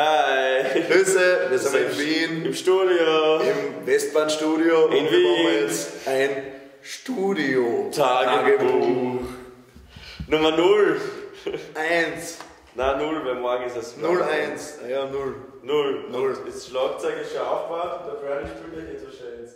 Hi! Grüße, wir sind in Wien. Im Studio. Im Westbahnstudio. In Und wir machen Wien. Jetzt ein Studio. Tagebuch. Nummer 0. 1. Nein, 0, weil morgen ist es. 0, 1. Ja, 0. 0. Null. Das Schlagzeug ist schon aufgebaut und der Bernie spielt gleich jetzt wahrscheinlich.